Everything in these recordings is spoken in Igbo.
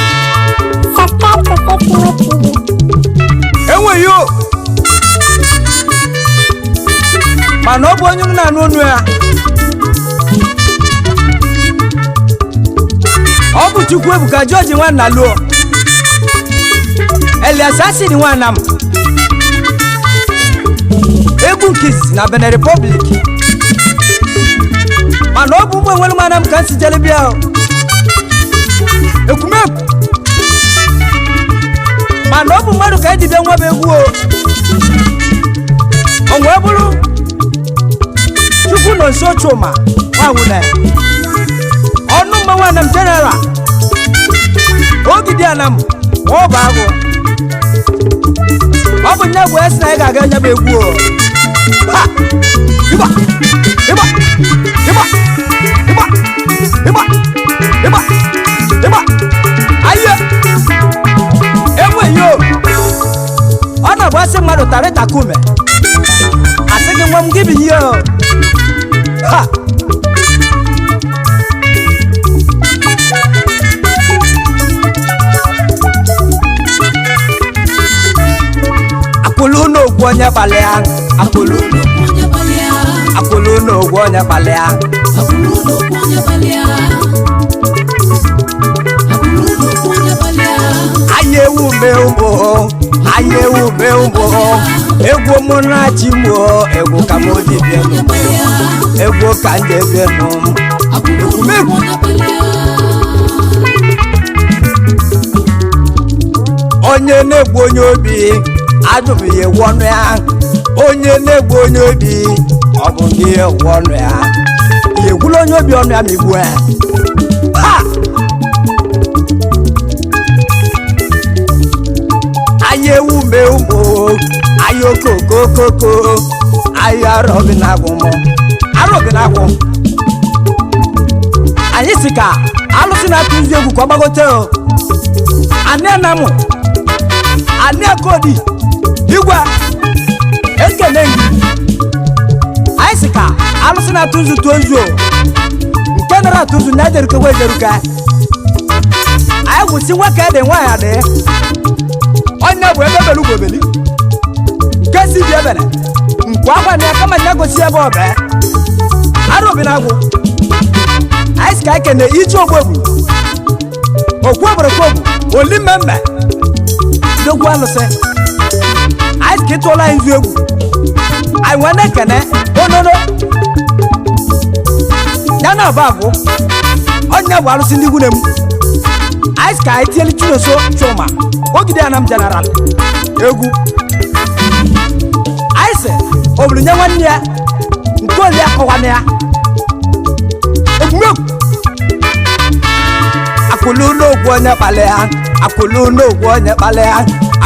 Subscribe to Faithful TV. Enweghị o, mana ọ bụ onye m na-anụ ọnụ ya. Ọ bụ Chukwuebuka George nwanna lụọ Elias Asiri nwanna m, egwu nke izizi na Benin Republic. Mana ọ bụ ụmụ enwere nwanna m ka m si jere bịa o. Ekwumekwu, mana ọ bụ mmadụ ka eji bịa nwa bụ egwu o. O wee bụrụ Chukwu nọ nso. Chuma nwawune ọnụ mma nwanne m, general ogidi anam ma ọ bụ agụ, ọ bụ nya bụ esi na anyị ga-aga nya bụ egwu o. Ha! Ịgba, ịgba, ịgba, ịgba, ịgba, ịgba, ịgba, aye! Enweghị o. Ọ na-abụ asị mmadụ tara ịtakume, asị gị nwa m gị binye o. Ha! Akwụlụ n'ogwu onye gbalịa, akwụlụ, akwụlụ n'ogwu onye gbalịa. Anya ewu mee ụmụ, anya ewu mee ụmụ. Egwu mụ na-achị mụ, egwu ka mụ ji bịa nụ, egwu ka m ji bịa nụ. Ekwumekwu, onye na-egbu onye obi ajụbụ ya egwu ọnụ ya. Onye na-egbu onye obi, ọ bụ gị egwu ọnụ ya? Ya egbula onye obi ọnụ ya ma igbuo ya. Ha! Anya ewu mee ụmụ, anya okokokoko, anya arọbi na-agwụ mụ, arọbi na-agwụ. Anyị si ka alụsị na-atụ nzu egwu ka ọ gbagote o. Anị anamụ, anị akodi igwe ekele gị. Anyị si ka alụsị na-atụ nzu tụọ nzu o. Nke nara atụ nzu na ejerukekwa ejeruke. Anyị gwụsị nwoke dị, nwaanyị dị. Onye bụ ebe belu gobeli nke si bi ebele nkwu akwa na ya kama nya gosi ebe ọ bee arụ obi na-agwụ. Anyị si ka anyị kene iche ogbu okwu oborokogbu oli mmemme dogwu alụsị. Anyị si ka ịtụọla anyị nzu egwu. Anyị nwee na-ekene onono ya na ọba agwụ. Onye bụ alụsị ndị nwunye m. Anyị si ka anyị tielu Chineso Chuma ogide anam general egwu. Anyị si obulu nye nwanne ya nke oli akọwana ya. Egwumegwu, akwụlụ n'ogwu onye kpalị ya, akwụlụ n'ogwu onye kpalị ya,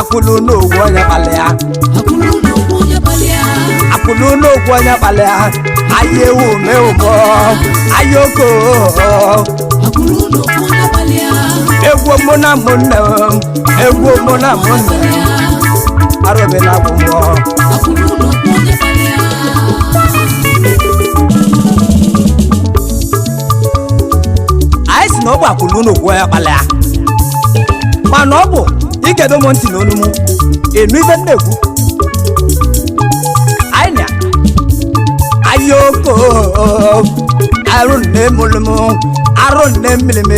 akwụlụ n'ogwu onye kpalị ya, akwụlụ n'ogwu onye kpalị ya. Aye ewu mee ụmụ aye oko. Egwu mụ na mụ nne m, egwu mụ na mụ nne m, arụbi na agwụ mmụọ. Anyị si na ọ bụ akwụlụ n'ogwu onye kpalị ya, mana ọ bụ igedo m ntị n'onu m enu ife m na-ekwu. Anyị na ayoko. Arụ nne mụrụ m, arụ nne mmiri m,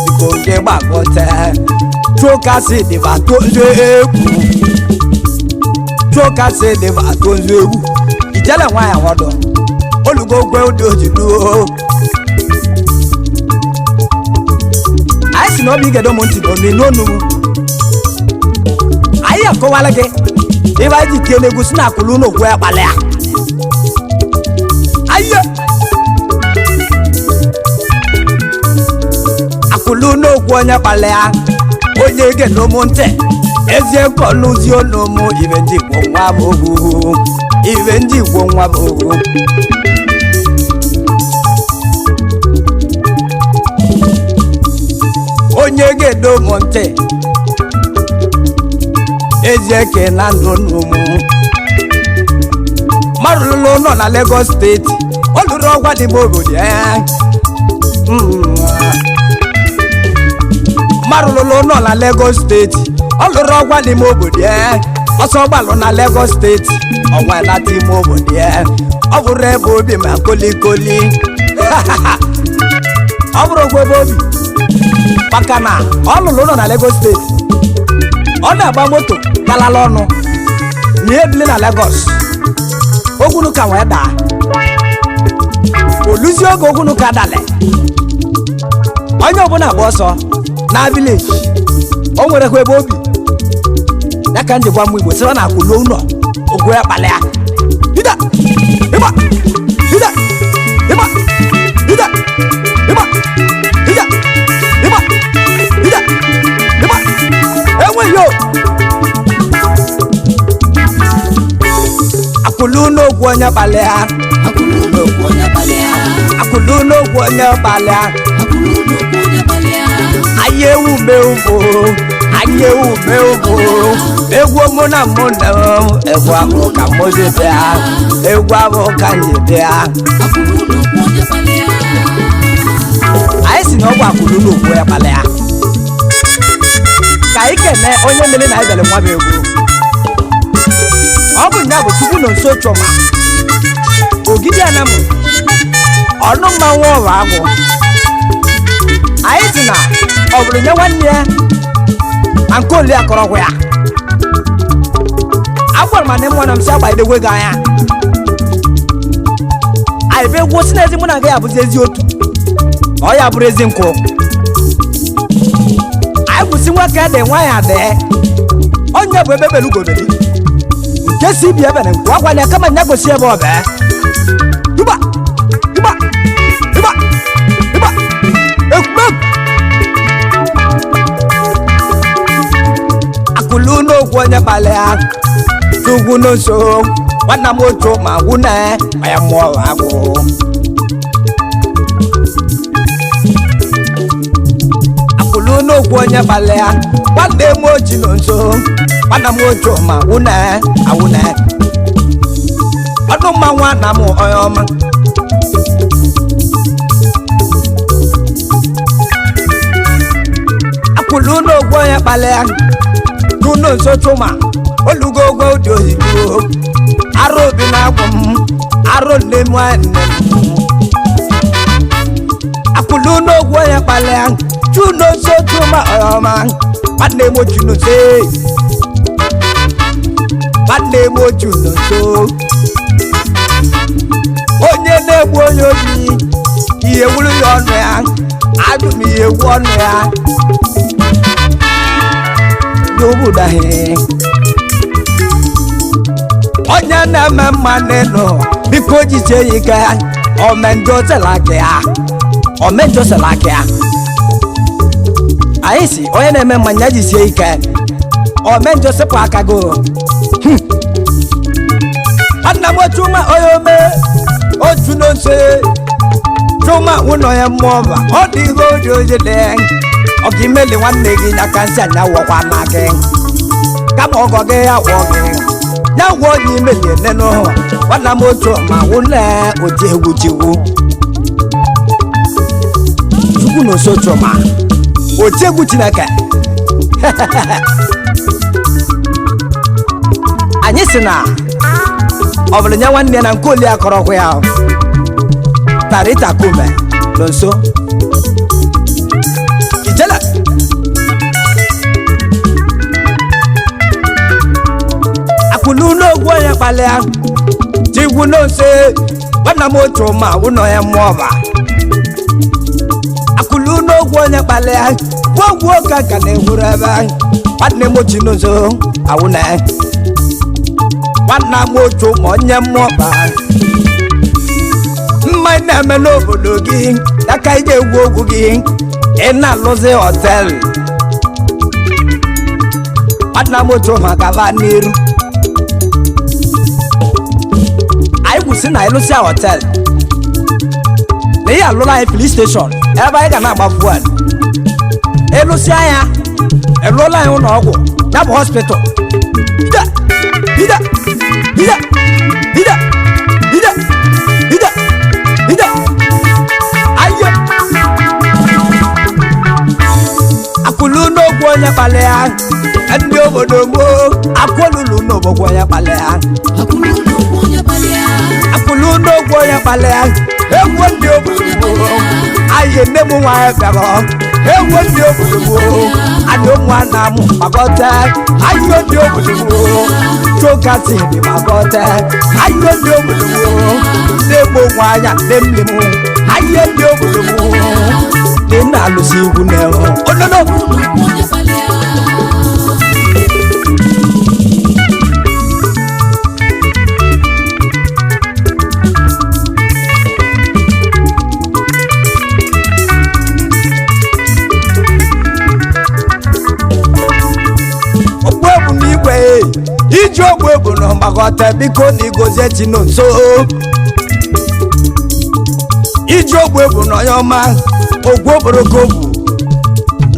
biko nke gbakọta. Chokasi dịba tozu egwu, chokasi dịba tozu egwu. Ijele nwaanyị ọdụ olugo gwe ụdị ojiduo. Anyị si na ọ bụ igedo m ntị n'onu n'onu m. Anyị akọwala gị ebe anyị ji tie n'egwu si na akụlụ n'okwu akpalị ya. Aye, akụlụ n'okwu onye kpalị ya, onye gedo m ntị ezie kọlụzi onu m. Ibe ndị Igbo nwa bụ ohu, ibe ndị Igbo nwa bụ ohu. Onye ga-edo m ntị ezie ke na ndụ nnu m. Mmadụ lụrụ nọ na Lagos Steeti, ọ lụrụ ọgwa dị m obodo ya. Mmadụ lụrụ nọ na Lagos Steeti, ọ lụrụ ọgwa dị m obodo ya. Ọsọ gbalụ na Lagos Steeti, ọnwa nata ime obodo ya. Ọ bụrụ ebe obi ma kolikoli, ọ bụrụ ogwe ebe obi, maka na ọ lụrụ ụlọ na Lagos Steeti, ọ na-agba moto galala ọnụ na ihe ebili na Lagos. Ogwunuka wee daa oluzi oge ogwunuka dalị, onye ọbụla gba ọsọ na vileji. O nwerekwa ebe obi ya ka njikwa mụ Igbo sịrọ na akwụlo ụlọ ogwu ya kpalị ya. Ida ịgba, ida ịgba, ida ịgba, ida ịgba, ida ịgba. Enweghị o akwụlu n'ogwu onye kpalị ya. Akụlụ n'okwu onye kpalị ya. Akwụlu n'ogwu onye kpalị ya. Akụlụ n'okwu onye kpalị ya. Anyị ewu mewu, anyị ewu mewu. Egwu mụ na mụ na egwu ahụ ka mụ ji bịa, egwu ahụ ka m ji bịa. Akụlụ n'okwu onye kpalị ya. Anyị si na ọ bụ akwụlu n'ogwu onye kpalị ya. Ka anyị kene onye mere na anyị bịara nwa m egwu. Ọ bụ nya bụ Chukwu nọ nso chọma ogidi anamụ ọnụ mmanwụ ọrụ agwụ. Anyị si na ọ bụrụ nye nwanne ya ma nke oli akọrọgwụ ya. Agwara m na mụ na m si agbanyedegwe gị anya. Anyị bụ egwu si na ezi mụ na gị abụzi ezi otu na ọ ya bụrụ ezi nkwụ. Anyị kwụsị nwoke dị nwaanyị adị onye bụ ebe belugobedi nke si bi ebe na nkwu agwa ya kama nya gosi ebe ọ bee. Duba duba duba duba ekwumekwu. Akụlụ n'okwu onye kpalị ya. Chukwu n'nso nwanna m otu ma wune ma ya mụọ agwụ. Akụlụ n'okwu onye kpalị ya, nwanne m oji nọ nso, nwanna m otu ma wune awune ọnụ mma nwanna m onye ọma. Akụlụ n'okwu onye kpalị ya n'ụlọ nso chụma olugo ogwe ụdị oyibo arụ obi na-agwụ m arụ nne m nwanne m. Akwụlụ n'ogwu onye kpalịa chụnụ nso chụma ọma nwanne m ochu nso, nwanne m ochu nso. Onye na-egbu onye obi ihe wuru ya ọnụ ya, ajụ m ihe egwu ọnụ ya n'obodo. Onye na-eme mma n'elu, biko jisie ya ike. Omenjọ selaka ya, omenjọ selaka ya. Anyị si onye na-eme mma ya jisie ike, omenjọ sepụ aka go. Nwanna m chuma onye ome otu n'ose chuma ụlọ ya mmụọ ma ọ dị ihe oji oji dị ọka imeli nwanne gị ya ka nsị anya wọkwa na gị kama ọgọ gị ya gwọ gị ya gwọ onye imeli enenu. Nwanna m otu ma wụle oti egwu jiwu Chukwu na oso chuma oti egwu Chineke. Anyị si na ọ bụrụ nye nwanne ya na nke oli akọrọkwa ya. Tata Rita Kume nọ nso ijele. Akwụlu n'ogwu onye kpalịa tigwu n'ose nwanna m otu ma ụnọ ya mmụọ ba. Akwụlu n'ogwu onye kpalịa gwogwu ụka ka na-ehuru ebe nwanne m ochi n'ụzọ awụna nwanna m otu ma onye mmụọ ba. Mma ị na-eme n'obodo gị aka ị ga-egwu ogwu gị ị na-alụzi họtelụ nwanna m otu ma gaba n'iru. Anyị kwụsị na ịlụsịa họtelụ na ihe alụla anyị filin steshọn ebe anyị ga na-agba fuel. Ịlụsịa ya elụọla anyị ụlọ ọgwụ ya bụ hospital. Ide ide ide ide ide ide ide ayo. Akwụlu n'ogwu onye kpalịa ndị obodo gboo akwụlulu n'obogwu onye kpalịa. Akwụrụ n'okwu onye kpalịa. Akwụlu n'ogwu onye kpalịa egwu ndị obodo gboo anyị nne m nwaanyị bịara egwu ndị obodo gboo anyị ụmụ na mụ gbagọta ayo ndị obodo gboo chokati dị gbagọta ayo ndị obodo gboo ndị gbo nwaanyị ndị mmiri m ayo ndị obodo gboo ndị na-alụsi igwu na-enwe onono. N'okwu onye kpalịa. Ogbu egbu n'igwe iji ogbu egbu na mgbakọta biko na igozie chi nọ nso iji ogbu egbu na onye ọma ogwu okporoko bụ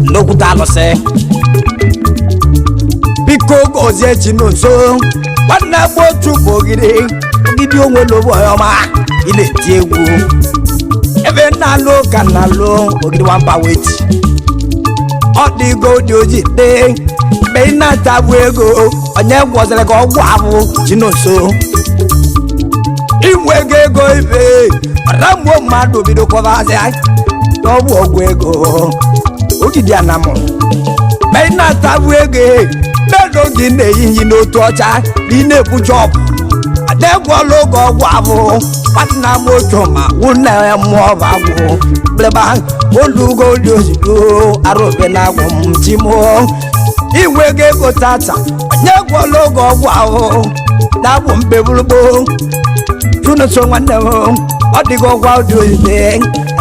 nnukwute alụsị biko gozie chi nọ nso nwanne gba otu bụ ogidi ogidi onwe lobu onye ọma ị na-eti egwu ebe nna-alụ ka nna-alụ ogidi nwamba weti ọ dịgo dị oji dị mgbe ị na-atabụ ego onye gwọziri ka ọgwụ ahụ ji nso inwe ego ego ibe ọra mgbe mmadụ bido kọvazịa n'ọgwụ ọgwụ ego ogidi anamụ mgbe ị na-atabụ ego mmedo gị na-eyihi n'otu ọcha na ị na-ekwu jọbụ adegwọla oge ọgwụ ahụ nwanna m otu ma wụna ya mmụọ bụ agwụ mgbịrịgba olugo dị ozugbo arụbe na agwụ m chimụọ inwe ego ego tata onye gwọla oge ọgwụ ahụ na-abụ mkpebulugbo tunuso nwanne m ọ dịgo ọgwa dị ozugbo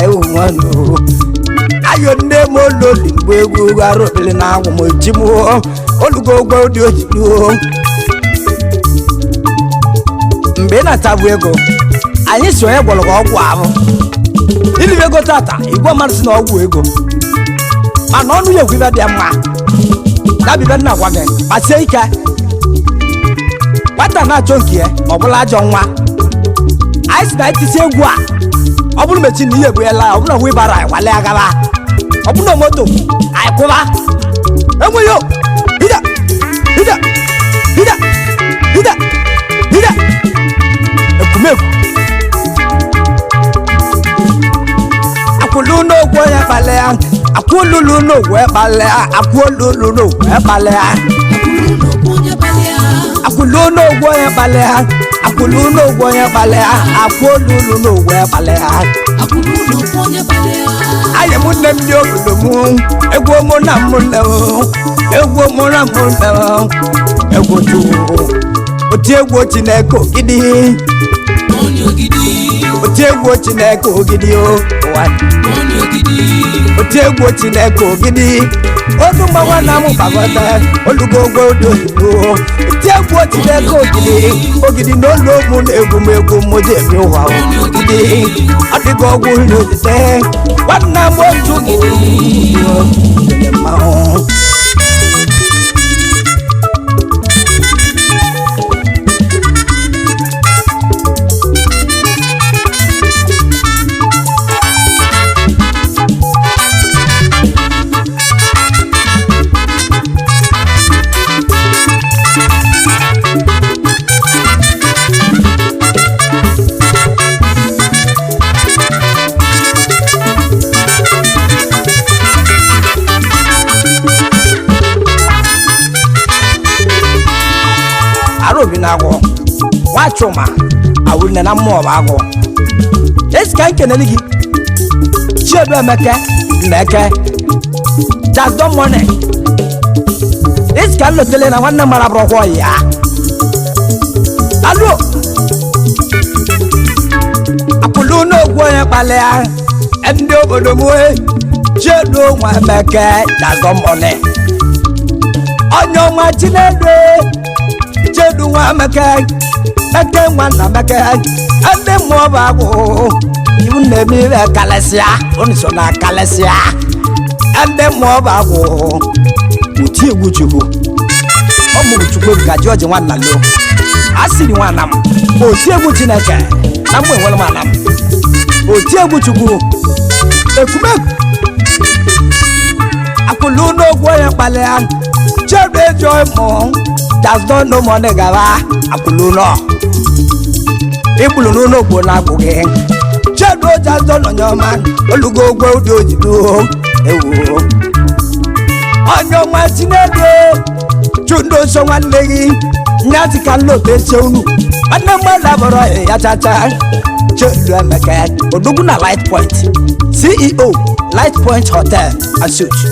ewu nwanne ayo nne m ololi mgbe egwu arụbili na agwụ m chimụọ olugo ụgwọ dị ozugbo mgbe ị na-atabụ ego anyị si onye gwọrọ gị ọgwụ ahụ ilibe ego tata igwe mmadụ si na ọgwụ ego mana ọnụ ya ekwu ibe dị mma dabibe nna gwa gị gbasie ike nwata na-achọ nke ya ma ọ bụla ajọ nwa anyị si na etisi egwu a ọ bụrụ mechi na ihe ebughela ya ọ bụrụ na wibara anyị wale agaba ọ bụrụ na moto anyị kwụba enweghị o ida ida ida ida ida ekwumekwu akwụlu n'ogwu onye kpalịa akwụlulu n'ogwu ekpalịa akwụlulu n'ogwu ekpalịa. Akwụrụ n'okwu onye kpalịa. Akwụlu n'ogwu onye kpalịa akwụlu n'ogwu onye kpalịa akwụlulu n'ogwu ekpalịa. Akwụrụ n'okwu onye kpalịa. Ayị m nne m dị obodo m egwu mụ na mụ nne m egwu mụ na mụ nne m egwu chukwu oti egwu Chineke ogidi. Onye ogidi. Oti egwu Chineke ogidi o ụwa. Onye ogidi. Oti egwu Chineke ogidi olu mgbawa na mụ gbagọta olugogo dị oyibo oti egwu Chineke ogidi ogidi na olu mụ na egwu m egwu m ji eme ụwa ogidi ọ dịgo ọgwụ n'otite nwanna m otu mmanwụ. na-agwụ nwachuma awụnne na mmụọ bụ agwụ. Esi ka nkenele gị Chiedu Emeke Nneke Jasdon Money. Esi ka nlotele na nwanne mara bụrụkwa ya aluo apụlụ n'ogwu onye kpalịa ndị obodo m. Chiedu nwa Emeke Jasdon Money, onye ọma Chinedu, Chiedu nwa Emeke, Eke nwa nna Emeke, ndị mmụọ bụ agwụ iwu na-eme ire kalịsịa. Unu so na kalịsịa ndị mmụọ bụ agwụ. Uti egwu Chukwu ọ mụrụ Chukwu Ebuka Jọji nwanna lo a sịrị nwanna m oti egwu Chineke na mgbe enwere m ana m oti egwu Chukwu ekumekwu akwụlụ n'ogwu onye kpalịa. Chiedu ejo mụ Jasdon no money gaba akwụlụ nọ igbulu n'ụlọ ogbo na-agwụ gị. Chiedu Jasdon onye ọma olugo ogwe ụdị ojido ewu onye ọma. Chinedu chundo nso nwanne gị nyatị ka nlote eche unu nwanne mmadụ abụrọ ya chacha. Chiedu Emeka Odogwu na Light Point, CEO Light Point Hotel and Suite.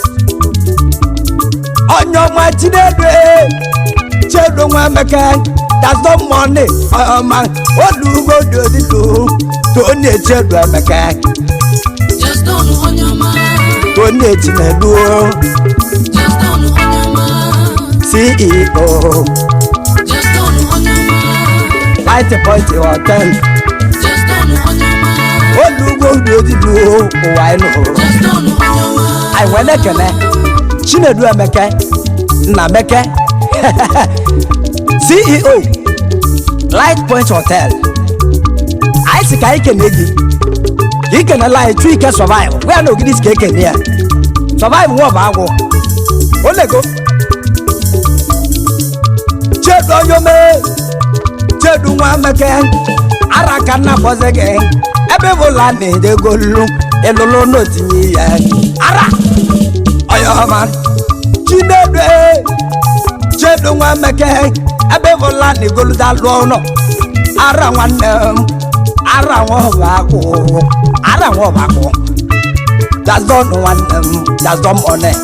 Onye ọma Chinedu, Chiedu nwa Emeka Jasdon Money ọma olugo dị odido Tony Chiedu Emeka. Jasdon onye ọma. Tony Chinedu. Jasdon onye ọma. CEO Jasdon onye ọma. Light Point Hotel. Jasdon onye ọma. Olugo dị odido ụwa anyị nụrụ. Jasdon onye ọma. Anyị wee na-ekele Chinedu Emeke Nna Meke, CEO Light Point Hotel. Anyị si ka anyị kene gị ka ị kenela anyị chụ ike survive gwa ya na ogidi si ka ekene ya survive nwa ọba agwụ olego. Chedu onye ome, Chedu nwa Meke ara ka nna kpọzi gị ebe bụla na-edegolu ịlụlụ n'otinye ya ara onye ọma. Chinedu, Chedu nwa Meke ebe bụla na igoluda lụọ ụlọ ara nwanne m ara nwa ọba akwụ ara nwa ọba akwụ. Jasdon nwanne m Jasdon Money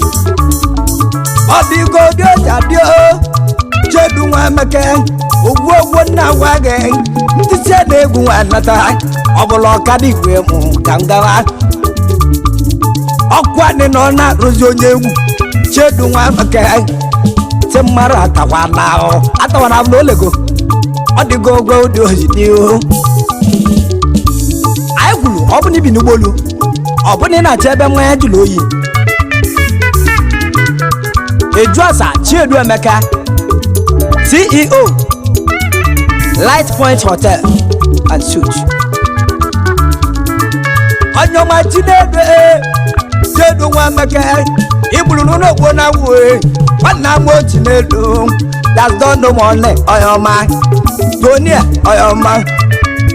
ọ dịgo dị oja dị o. Chedu nwa Emeke ogwu ogwu nna gwa gị ntịsị na egwu nwa nata ọ bụla ọkada igwe mụ ka m gawa ọkwa dị nọ na-arụzi onye egwu. Chedu nwa Emeke ti mmadụ atakwa na ahụ atawana m na olego ọ dịgo ogwe ụdị ojidi o. Anyị kwuru ọ bụ na ibi n'ụgbọelu ọ bụ na ị na-achọ ebe mmanya jụrụ oyi Ejuasa Chiedu Emeka, CEO Light Point Hotel and Suite. Onye ọma Chinedu, Chiedu nwa Emeka igburu n'ụlọ ogbo na wuo nwanna m Chinedu Jasdon Money onye ọma Tony onye ọma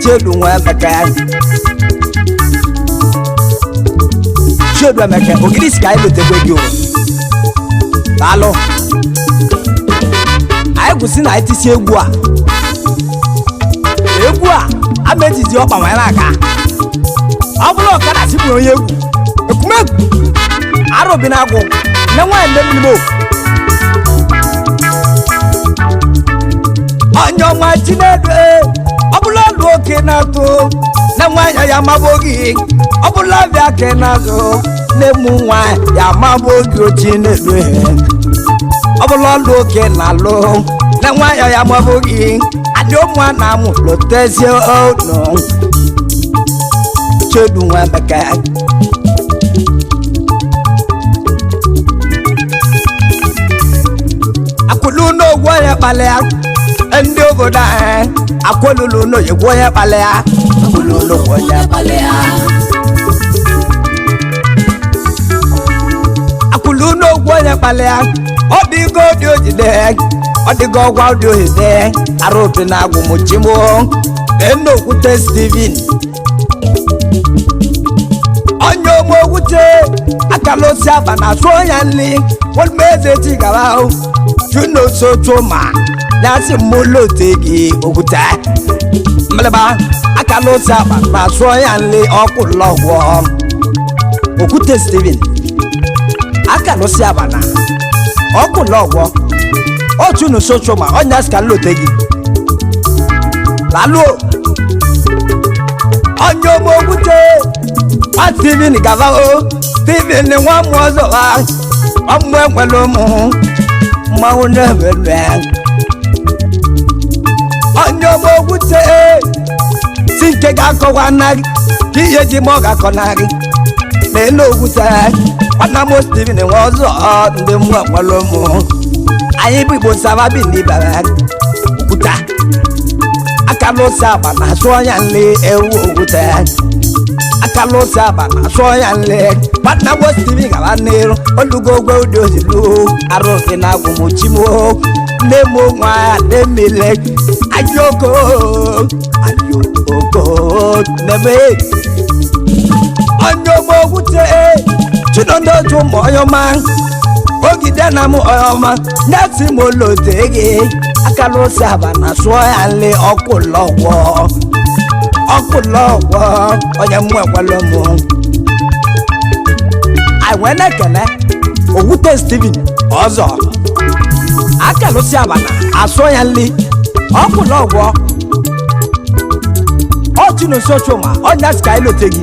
Chiedu nwa Emeka, Chiedu Emeka ogiri si ka anyị lotekwe gị o. Daalụ. Anyị kwụsị na anyị tisi egwu a egwu a ama ejizi ọkpa nwere aka ọ bụrụ ọkada sipụrụ onye egwu ekumekwu arụbi na agwụ nne nwaanyị nne mmiri ofu onye ọma. Chinedu ọ bụla ọlụ oke na-atụ nne nwaanyị ya mabụ gị ọ bụla ọbịa ke na-azụ nne mụ nwaanyị ya mabụ gị o. Chinedu ọ bụla ọlụ oke na-alụ nne nwaanyị ya mabụ gị adị ụmụ a na-amụ lotezie ọnụ. Chedu nwa Emeka akwụlu n'ogwu onye kpalịa ndị obodo anyị akwụlulu n'oyegwu onye kpalịa akwụlu n'ogwu onye kpalịa. Akwụlu n'ogwu onye kpalịa ọ dịgo dị ojide ọ dịgo ọgwa dị ojide arụ opi na agwụ m chimo enokwute Steven onye omokwute akala osi afa na asụ onye nli eze chigara Chunosochuma ya sị mụ lote gị okwute mmeleba akala ose akpa ma sụọ ya nle ọkwụlọgwọ Okwute Steven akala ose akpa na ọkwụlọgwọ Ochunosochuma ọnya sị ka nlote gị laluo onye ọma okwute nwa Steven gaba o Steven nwa mmụọ zọba ọmụ enwere ụmụ mmanwụ na-ewere onye ọma okwute si nke ga-akọwa na gị ka ihe ji ma ọ ga-akọ na gị na-elu okwute nwanna m Steven nwa ọzọ ndị mmụọ enwere ụmụ anyị bụ Igbo nsaba bi n'ibara okwute akala ose agba na-asụ ọnya nle ewu okwute akala ose agba na-asụ ọnya nle nwanna m Steven gaba n'iru olugo ogwe ụdị ozilu arụ gị na agwụ m chimo nne m nwa ya nne mmile ayoko ayoko neme onye ọma okwute chinondo otu ụmụ onye ọma ogide na m onye ọma na-esi m olote gị akala ose aba na sụọ ya nle ọkwụlọgwọ ọkwụlọgwọ onye mụ ekwela mụ anyị wee na-ekele Okwute Steven ọzọ akala ose aba na asụọ ya nle ọkwụlọgwọ Ochunosochuma ọnya sị ka anyị lote gị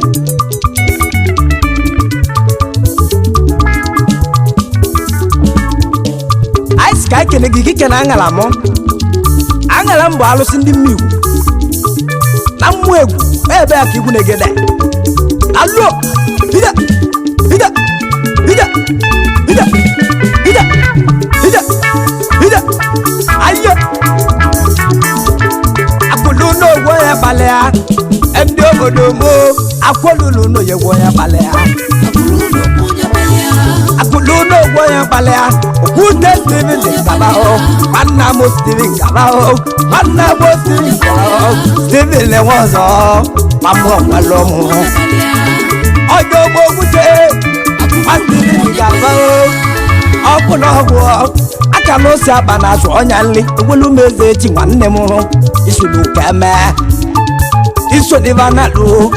anyị sị ka anyị kele gị ka ikene aṅara mụ aṅara m bụ alụsị ndị mmigwu na mmụọ egwu ebe ya ka igwu na-egede alụọ ide ide ide ide ide ide ide ayo akụlụ n'ogwe ya gbalịa ndị obodo mụ akwụlụlụ n'oyegwe ya gbalịa Akụrụ n'okwu onye gbalịa. akụlụ n'ogwe ya gbalịa Okwute Steven gaba o nwanna m Steven gaba o nwanna m Steven gaba o Steven nwe ọzọ ma mụ onwere ụmụ Onye gbalịa. ọjọ ogbo okwute nwa Steven gaba o ọkwụlụ ọgwụ akala ose akpa na azụ ọnya nri egwelu m eze echi nwanne m isolu ka eme isolivanalụ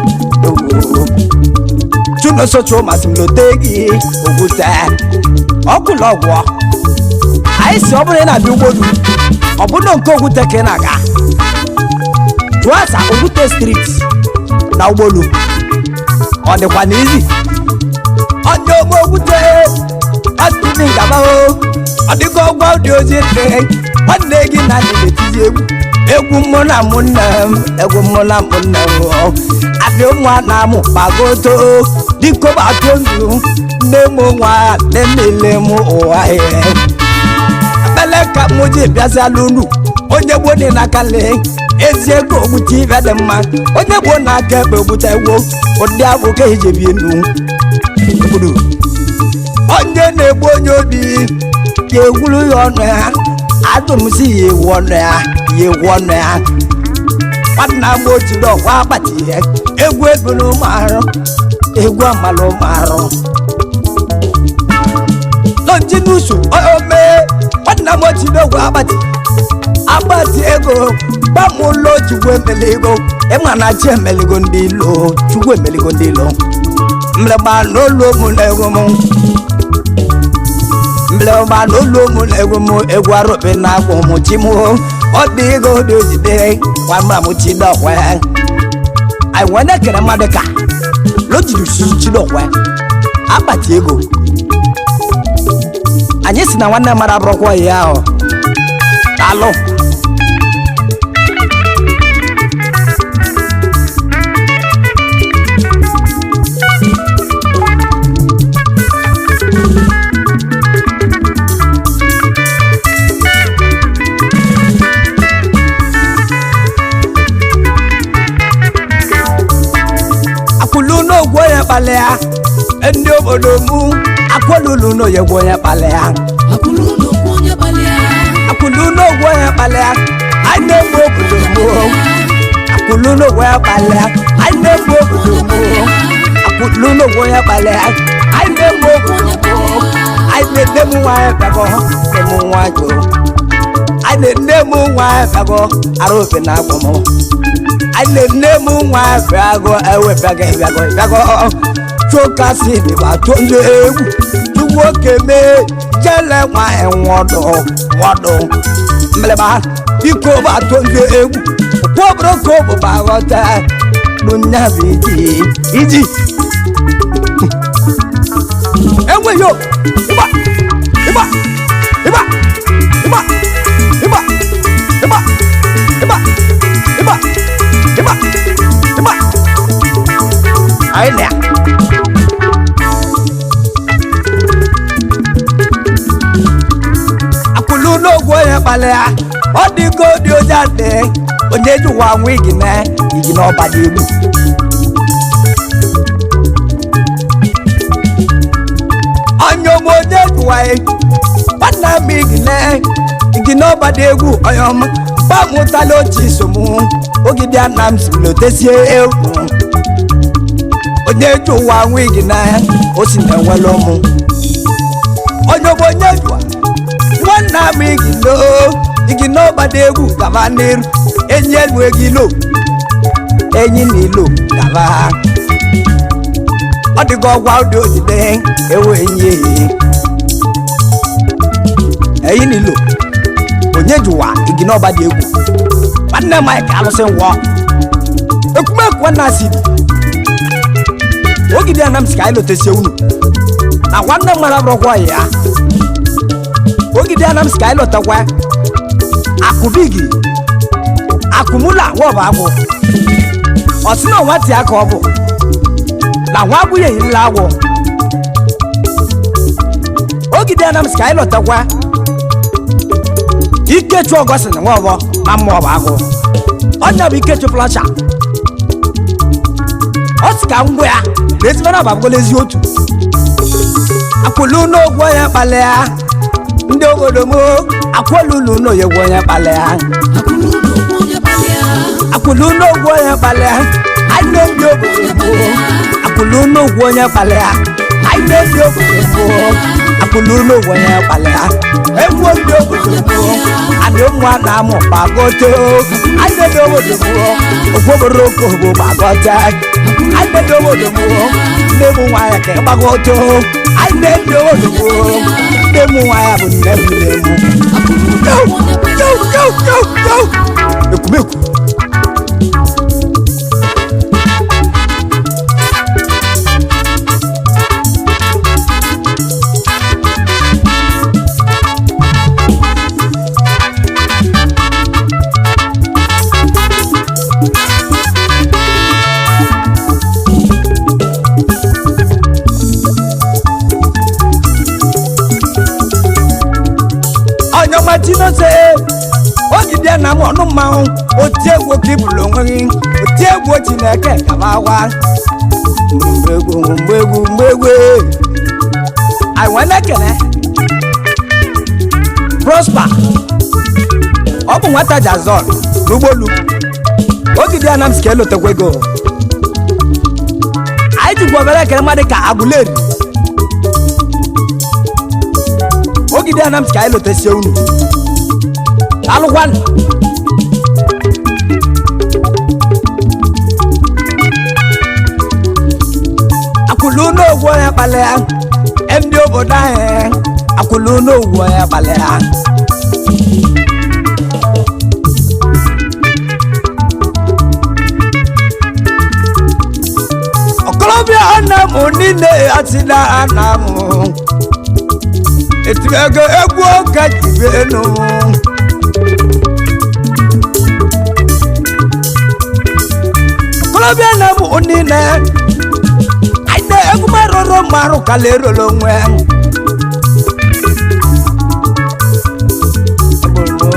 Chunosochuma sị m lote gị okwute ọkwụlụ ọgwụ anyị si ọ bụrụ ị na-abịa ugbodu ọ bụrụ nke Okwute ka ị na-aga tụọ asa Okwute street na ụgbọelu ọ dịkwa n'izi onye ogbo Okwute Steven gaba o ọ dịgo ọgwa dị ozi dị nwanne gị na ndị na-etizi egwu egwu mụ na mụ nne m egwu mụ na mụ nne m o. Abịa nwa na mụ gbagoto dịko gbato nzu nne m nwa nne niile m ụwa ya ekpele ka mụ ji bịaziala unu onye gboo dị n'aka lee ezi ego ogbute ibe dị mma onye gboo na-aka ekpe ogbute egwo ụdị abụ ka eji ebi enu obodo onye na-egbu onye obi ya egwuru ya ọnụ ya atụmsi ya ewu ọnụ ya ya ewu ọnụ ya nwanna m ochiri ọkwa akpati ya egwu egwu na ụmụ arụ egwu amala ụmụ arụ lọnji n'usu ome nwanna m ochiri ọkwa akpati akpati ego gbamụlọ chukwu emeligo ịma na chi emeligo ndị ilo chukwu emeligo ndị ilo mleba n'olu mụ na egwu mụ mleba n'olu mụ na egwu mụ egwu arụbi na agwụ mụ chi mụ ọ dị ego dị ojide nwamra mụ chi dọkwe anyị nwee na-ekele mmadụ ka lojiri chi dọkwe akpati ego anyị si na nwanne mara abụrụkwa ya ahụ alụ akwụlu n'ogwu onye kpalịa ndị obodo mụ akwụlulu n'oyegwu onye kpalịa Akụrụ n'okwu onye gbalịa. akwụlu n'ogwu onye kpalịa anyị na-egbu obodo mụ akwụlu n'ogwu onye kpalịa anyị na-egbu obodo mụ akwụlu n'ogwu onye kpalịa anyị na-egbu obodo mụ anyị na-ene m nwa bịago nne m nwa jụ a na-ene m nwa bịago arụ ofe na agbọ m a na-ene m nwa bịago ewebịago bịago bịago chokasi dịba tụ ndị egwu chukwu oke mee jele nwa nwọdụ nwọdụ mmeleba biko batụ ndị egwu kwobroko bụ baghọta bụ iji iji enweghị ịgba ịgba ịgba ịgba ịgba ịgba ịgba ịgba ịgba ịgba anyị na ya akwụlụ n'ogwu onye kpalị ya ọ dịgo dị oje adị onye ji ụwa nwa igine igine ọba dị egwu onye ọma onye jụwa nwanna m igine igine ọba dị egwu onye ọma gbamụtala oche isom ogidi ana m silotesie egwu onye ji ụwa nwa igine o si na enwere ụmụ onye ọma onye jụwa nwanna m igino igino gbada egwu gaba n'iru enyi elu egilo enyi na ilo gaba ọ dịgo ọgwa ụdị ojide ewu enyi enyi na ilo onye jụwa igino ọgbada egwu nwanne Mike alụsị nwụọ ekwumekwu nna si ogidi anam si ka anyị lotesie unu na nwanne m mara bụrụkwa ya ogidi anam si ka anyị lọtakwa akụbigi akụmụla nwa ọbụ agwụ ọ sị na ọnwa tie ka ọ bụ na nwa agwụ ya eyirila agwụ ogidi anam si ka anyị lọtakwa ikechu ọgọsị na nwa ọbọ na mma ọbụ agwụ ọnya bụ ikechu flasha ọ sị ka ngwa ya na ezigbo na ọbụ ezi otu akwụlu n'ogwu onye kpalị ya ndị obodo m akwụlulu n'oyegwu onye kpalị ya Akwụlụ n'okwu onye kpalịa. akwụlu n'ogwu onye kpalị ya anyị na-ebi obodo m akwụlu n'ogwu onye kpalị ya anyị na-ebi obodo m akwụlu n'ogwu onye kpalị ya egwu ndị obodo m adị ụmụ a na-amụ gbagote anyị na-ebi obodo m ogwoboro okobo gbagote anyị na-ebi obodo m nne m nwaanyị ka ịgbagote anyị na-ebi obodo m nne m nwaanyị bụ nne m nne m Akwụlụ n'okwu onye yo kpalịa. yo yo yo ekwumekwu onye ọma chinose ogide na m ọnụ mmanwụ oti egwu ka ibulu onwe gị oti egwu chineke kaba agwa mgbe egwu mgbe egwu mgbe egwu anyị nwee na-ekele prosper ọ bụ nwata jazon n'ụgbọelu ogide anam si ka elotekwa ego anyị jikwa obere ekele mmadụ ka agụleri ogide anam si ka anyị lotesie unu alụkwanụ akwụlụ n'ogwu onye kpalị ya ndị obodo anyị akwụlụ n'ogwu onye kpalị ya ọkọlọbịa ana m niile asịla ana m etimego egwu ọka jibe enu okorobịa na m niile anyị na-egwu marụrụ marụ kala erolo onwe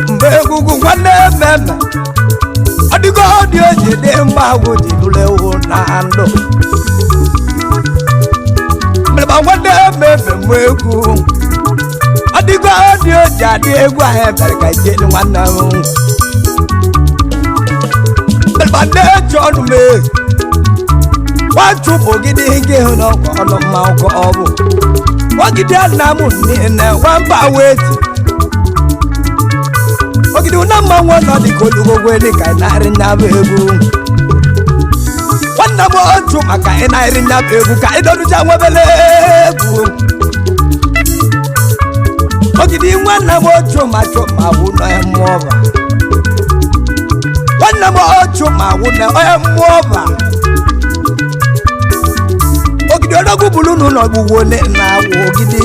mgbe egwugwu nwanne mmemme ọdịgo dị oji dị mma agwụ ji bụrụ ewu na ndụ mgbe nwanne mmemme mgbe egwu ọdịgo dị oji adị egwu ahụ ebere ka ije nwanne m mgbe na-eji ọnụ m nwachụpụ gị dị gị hụ n'ọkwa ọnụ mma ọkọ ọ bụ Ogidi anamụ niile nwamba weti. Ogidi una mmanwụ nọ dịka olugogwe dịka ị na-arị nyabụ egwu. Nwanne m otu maka ị na-arị nyabụ egwu ka ị dọrụcha nwebele egwu. Ogidi nwanne m otu ma chụ ma wụ nọ ya mmụọ ba. Nwanne m otu ma wụ nọ ya mmụọ ba. Ogidi odogwu bulu n'ụlọ gbugwo na-awụ ogidi.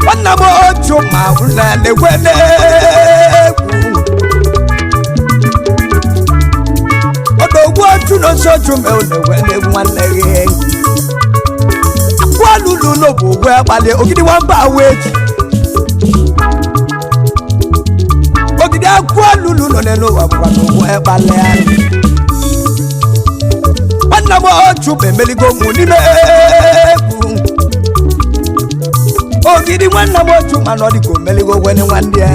Nwanne m otu ma wụ na na-egwe n'egwu. Odogwu otu na otu otu ma na-egwe n'egwu nwanne gị. Akwụ lulu n'obu ogwe gbalị ogidi nwamba weji. Ogidi akwụ lulu nọ n'elu ụwa bụkwa n'ogwe gbalị anyị. Nwanne m otu ma emeligo mụ n'ime egwu. Ogidi nwanne m otu ma nọ dịka omeligo gwene nwanne ya.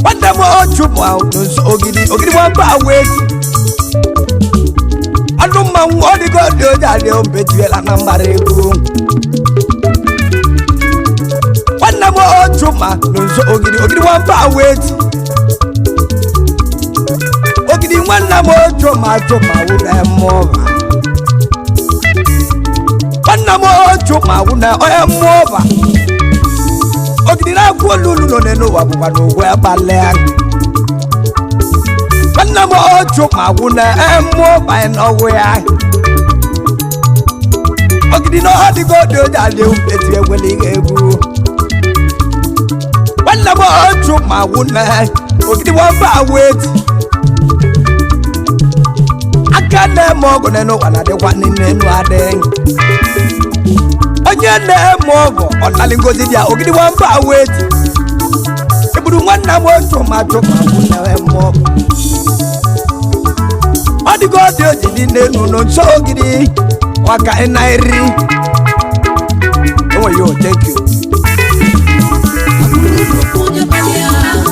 Nwanne m otu ma nso ogidi ogidi nwamba weji. Ọnụ mmanwụ ọ dịgo dị oji adị obetiela na mbara egwu. Nwanne m otu ma nso ogidi ogidi nwamba weji. Ogidi nwanne m otu ma chụ ma wụ na mmụọ ba. Nwanne m otu ma wụ na onye mmụọ ba. Ogidi na-akwụ olulu nọ n'elu ụwa bụkwa n'ogwe abalị ahụ. Nwanne m otu ma wụ na mmụọ ba n'ọgwụ ya. Ogidi na ọ dịgo dị oji adị eti egwele ihe egwu. Nwanne m otu ma wụ na ogidi nwamba weti. Aka na-eme ọgụ n'elu ụwa na-adịkwa n'enu adị. Onye na-eme ọgụ ọ nalị ngozi dị ya ogidi nwamba weti. Egburu nwanne m otu ma chụ ma wụ na eme ọgụ. Ọ dịgo dị oji dị n'elu nọ nso ogidi maka ị na-eri. Enwe yo, thank you.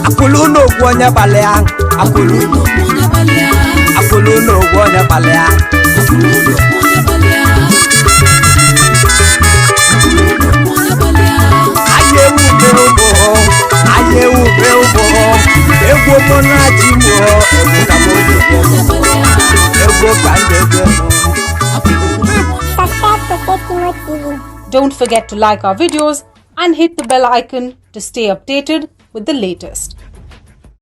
Akwụlụ n'okwu onye gbalị ya. Akwụlụ akwụlụ n'okwu onye gbalị ya. Aya ewu be ụgbọ, aya ewu be ụgbọ. Egwu mụ na-achị mụ, egwu ka mụ ji bịa mụ. Egwu ka m ji bịa mụ. Subscribe to Faith TV. Don't forget to like our videos and hit the bell icon to stay updated with the latest.